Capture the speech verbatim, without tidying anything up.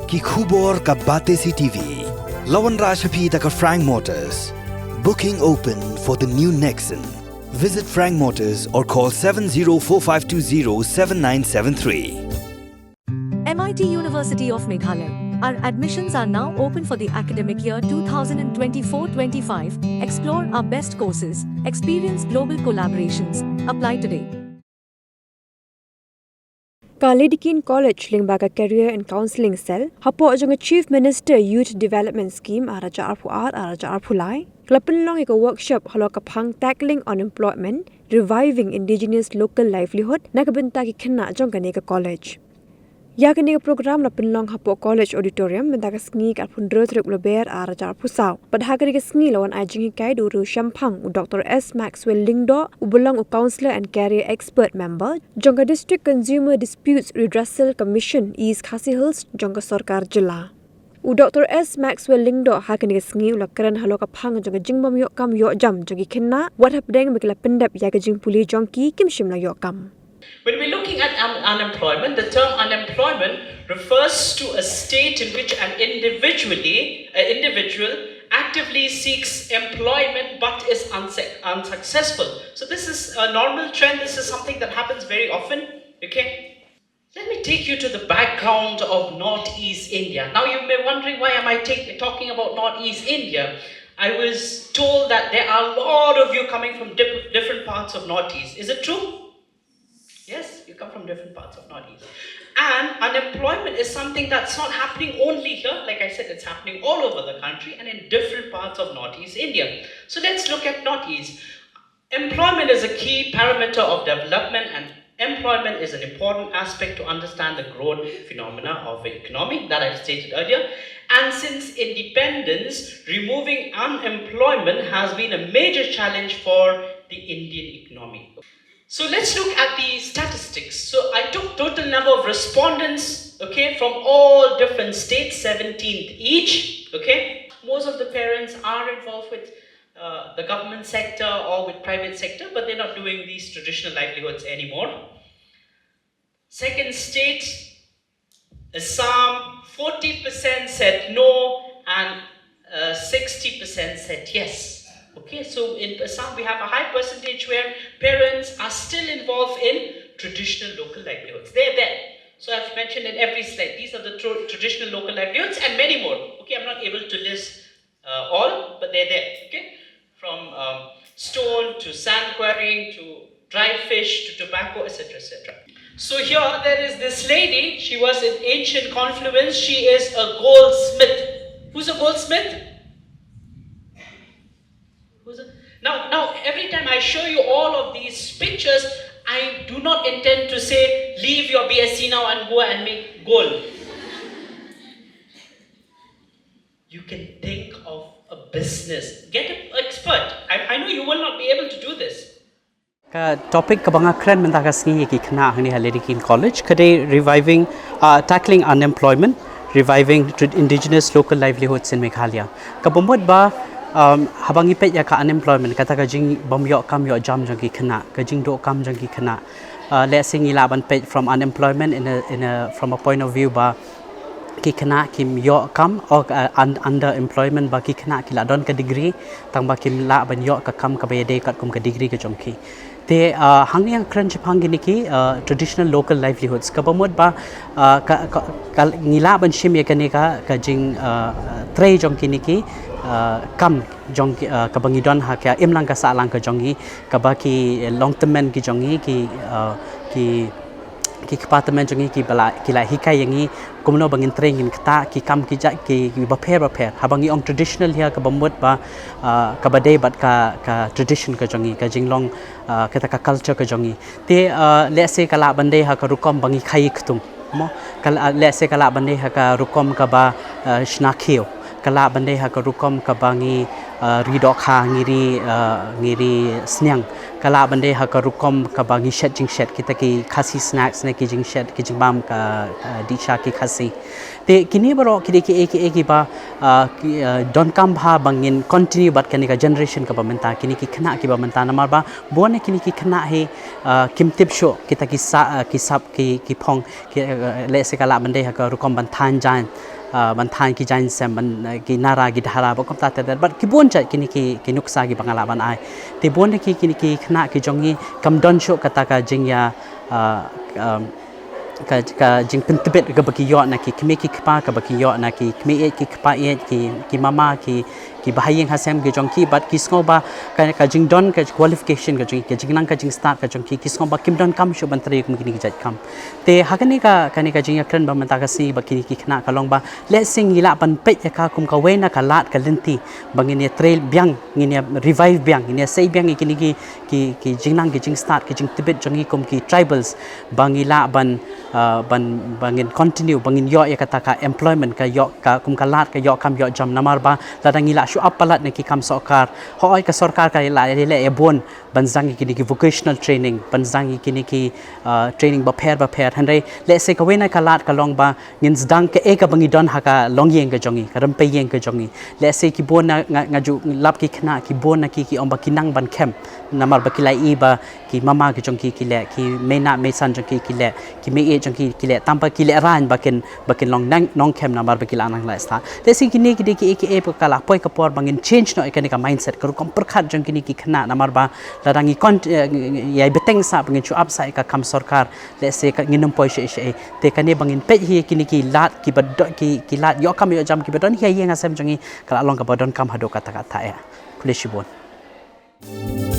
Ki khubor ka Batesi T V. La wanrah sha phi da ka Frank Motors. Booking open for the new Nexon. Visit Frank Motors or call seven zero four five two zero seven nine seven three. M I T University of Meghalaya. Our admissions are now open for the academic year twenty twenty-four twenty-five. Explore our best courses, experience global collaborations. Apply today. Ka Lady Keane College lyngba ka Career and Counselling Cell hapoh jong ka Chief Minister Youth Development Scheme ar hajar arphew ar, ar hajar arphew lai ka la pynlong ïa ka workshop halor ka phang Tackling Unemployment, Reviving Indigenous Local Livelihood na ka bynta ki khynnah jong kane ka college. Ïa kane ka program la pynlong hapoh College Auditorium mynta ka sngi ka arphew hynriew tarik u Lber ar hajar arphew saw. Bad ha kane ka sngi la wan ai jinghikai da u riewshemphang u Doctor S Maxwell Lyngdoh, uba long u Counsellor and Career Expert Member jong ka District Consumer Disputes Redressal Commission East Khasi Hills jong ka sorkar jylla. U Doctor S Maxwell Lyngdoh ha kane ka sngi u la kren halor ka phang jong ka jingbym ïoh kam ïoh jam jong ki khynnah, wat hapdeng ba ki la pyndep ïa ka jingpule jong ki, kim shym la ïoh kam. When we're looking at un- unemployment, the term unemployment refers to a state in which an individually, an individual actively seeks employment but is unsuc- unsuccessful. So this is a normal trend. This is something that happens very often. Okay. Let me take you to the background of Northeast India. Now you may be wondering, why am I take, talking about Northeast India? I was told that there are a lot of you coming from dip- different parts of Northeast. Is it true? Yes, you come from different parts of Northeast. And unemployment is something that's not happening only here. Like I said, it's happening all over the country and in different parts of Northeast India. So let's look at Northeast. Employment is a key parameter of development, and employment is an important aspect to understand the growth phenomena of the economy that I've stated earlier. And since independence, removing unemployment has been a major challenge for the Indian economy. So let's look at the statistics. So I took total number of respondents, okay, from all different states, seventeen each, okay. Most of the parents are involved with uh, the government sector or with private sector, but they're not doing these traditional livelihoods anymore. Second state, Assam, forty percent said no and uh, sixty percent said yes. Okay, so in Assam we have a high percentage where parents are still involved in traditional local livelihoods. They're there. So I've mentioned in every slide, these are the tro- traditional local livelihoods and many more. Okay, I'm not able to list uh, all, but they're there. Okay, from um, stone to sand quarrying to dry fish to tobacco, et cetera, et cetera. So here there is this lady. She was in ancient Confluence. She is a goldsmith. Who's a goldsmith? Who's a, now, now every time I show you all of these pictures, I do not intend to say leave your B S C now and go and make gold. You can think of a business. Get an expert. I, I know you will not be able to do this. Ka topic kaba nga kren mynta ka sngi ïa ki khynnah hangne ha Lady Keane College ka dei reviving, uh, tackling unemployment, reviving indigenous local livelihoods in Meghalaya. Kaba mut ba, um, haba ngi peit ïa ka unemployment, kata ka jingbym ïoh kam ïoh jam jong ki khynnah, ka jingduh kam jong ki khynnah. Uh, let's say ngi lah ban peit from unemployment in a, in a, from a point of view ba ki khynnah kim ïoh kam, or uh, un- underemployment, ba ki khynnah ki la don ka degree tang ba kim lah ban ïoh ka kam kaba ïadei katkum ka degree ka jong ki. Te uh, hangne nga kren shaphang kine ki uh, traditional local livelihoods, kaba mut ba uh, ka, ka, ka, ngi lah ban shim ïa kane ka, ka jing uh, trei jong kine ki uh, kam jong ki, uh, kaba ngi don ha ka imlang ka sahlang ka jong ngi, kaba ki longtymmen ki jong ngi, ki uh, ki ki kpa tymmen jong ngi kiba la, ki la hikai ïa ngi kumno ba ngin trei, ngin ktah ki kam ki jait ki, ki bapher bapher. Haba ngi ong traditional hi kaba mut ba uh, kaba dei bad ka, ka tradition ka jong ngi, ka jinglong uh, kata ka culture ka jong ngi. Te uh, let's say ka lah ban dei ha ka rukom ba ngi khaii ktung, mo, ka lah, let's say ka lah ban dei ha ka rukom kaba uh, shna khiew, ka lah ban dei ha ka rukom kaba ngi uh, ri dohkha, ngi ri uh, ngi ri sniang, ka lah ban dei ha ka rukom kaba ngi shet jingshet, kita ki Khasi snacks ne ki jingshet ki jingbam ka uh, dih sha ki Khasi. Te kine baroh ki dei kiei kiei kiba uh, ki, uh, donkam bha ba ngin continue bad kane ka generation kaba mynta, kine ki khynnah kiba mynta, namar ba bun na kine ki khynnah hi uh, kim tip shuh kita ki sa, uh, ki sap ki, ki phong, ki, uh, let's say ka lah ban dei ha ka rukom ban thaiñ jaiñ, Ah, ban thaiñ ki jaiñsem, ban, eh, ki nara, ki dhara, ba kumta ter ter. Bad ki bun jait kine ki, ki nuksa kiba nga lah ban ai. Te bun na ki, kine ki khynnah ki jong ngi, kam don shuh kata ka jingïa, ah, um, ka, ka jingpyntbit kaba ki ïoh na ki kmie ki kpa, kaba ki ïoh na ki kmie ïeit ki kpa ïeit, ki, ki mama, ki, ki bahaïing hasem ki jong ki, bad ki sngew ba ka, ka jingdon ka qualification ka jong ki, ka jingnang ka jingstad ka jong ki, ki sngew ba kim donkam shuh ban trei kum kine ki jait kam. Te ha kane ka, kane ka jingïakren ba mynta ka sngi bad kine ki khynnah ka long ba, lehse ngi lah ban peit ïa ka kum kawei na ka lad ka lynti ba ngin ïa trei biang, ngin ïa revive biang, ngin ïa sei biang ïa kine ki, ki, ki jingnang, ki jingstad, ki jingtbit jong ngi kum ki tribals, ba ngi lah ban, ah, ban, ba ngin continue, ba ngin ïoh ïa kata ka employment, ka ïoh ka, kum ka lad ka ïoh kam ïoh jam. Namar ba lada ngi lah shu ap palat na ki kam sorkar, hooid ka sorkar ka lah ïaleh ïa bun ban sdang ïa kine ki vocational training, ban sdang ïa kine ki, ah, training bapher bapher. Hynrei lehse kawei na ka lad ka long ba ngin sdang kaei kaba ngi don ha ka longïing ka jong ngi, ka rympei ïing ka jong ngi. Lehse ki bun na, nga, nga ju lap ki khynnah, ki bun na ki, ki ong ba ki nang ban khem. Namar ba ki la ïohi ba ki mama ki jong ki ki leh, ki mei nah mei san jong ki ki leh, ki mei ïeit jong ki ki leh, tang ba ki lehraiñ ba kin, ba kin long nang, nongkhem namar ba ki la nang leh stad. Te lehse kine ki dei kiei kiei ba ka la poi ka por ba ngin change noh ïa kane ka mindset, ka rukom pyrkhat jong kine ki khynnah, namar ba lada ngi kon, eh, ngi, ngi, ïai bteng sah ba ngin shu ap sah ïa ka kam sorkar, lehse ka, ngin ym poi shaei shaei. Te kane ba ngin peit hi ïa kine ki lad kiba do, ki, ki lad ïoh kam ïoh jam kiba don ha ïing ha sem jong ngi, ka la long kaba donkam haduh katta katta ïa. Khublei shibun.